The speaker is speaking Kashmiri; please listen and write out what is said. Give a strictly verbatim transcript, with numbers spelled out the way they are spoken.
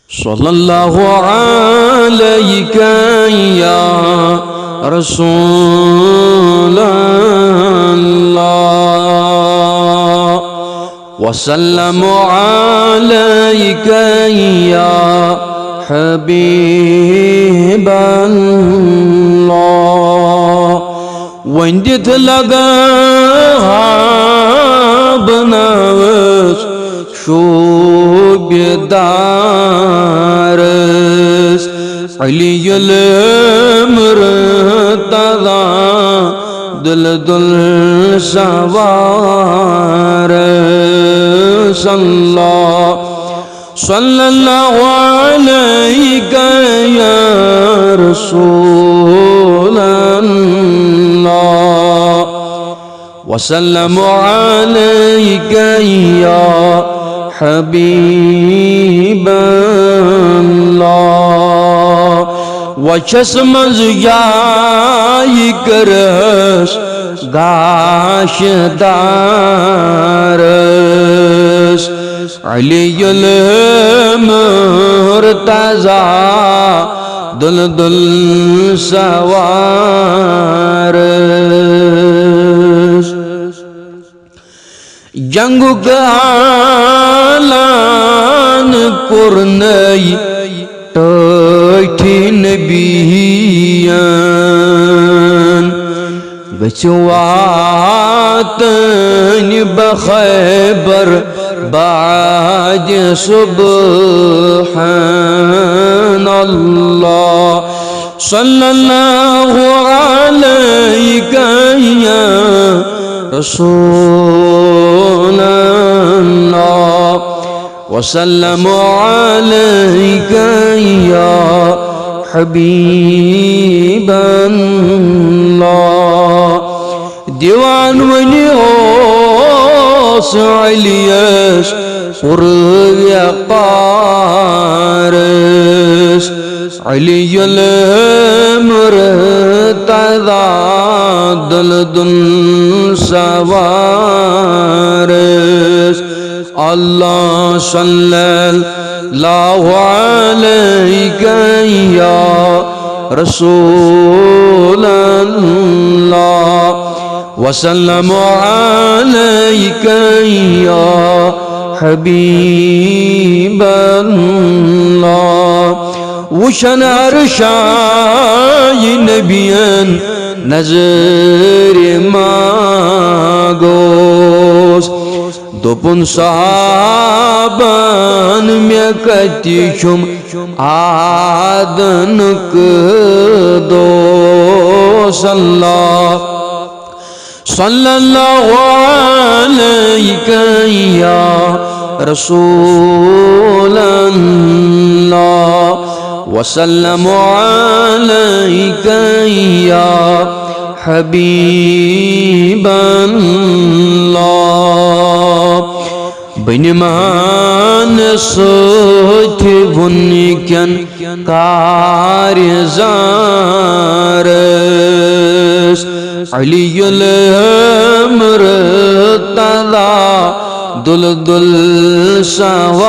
صلى الله عليك يا رسول الله، وسلم عليك يا حبيب الله. وندت لگا بناوس شوبہِ دارس، علی المرتضی دل دل سوارس. اللہ، صلى الله عليك يا رسول الله، وسلم عليك يا حبيب الله. وچس منز جائی کرس گاش دارس، علی المرتضی دل دل سوارس. جنگُک اعلان کوٚر نَے ٹٲٹھۍ نبیَن، گٔژھِو واتٕنۍ بخیبر بعد صبحن. اللہ، صلى الله عليك يا رسول الله، وسلم عليك يا حبيب الله. دیوان ونی اوس علیس پُر ویاپارس، علی المرتضی دل دل سوارس. اللہ، صلى الله عليك يا رسول الله، وسلم عليك يا حبيب الله. وچھن عرشائے نبیَن نظرِ ما گوس، دوٚپُن صحابن، مےٚ کتہِ چھُم آدنُک دوس؟ اللہ، صلى الله عليك يا رسول الله، وسلم عليك يا حبيب الله. بہٕ نِمہٕ ہا نہٕ سۭتۍ وُنکٮ۪ن کارِ زارس، علی المرتضی دُل دُل سوارس.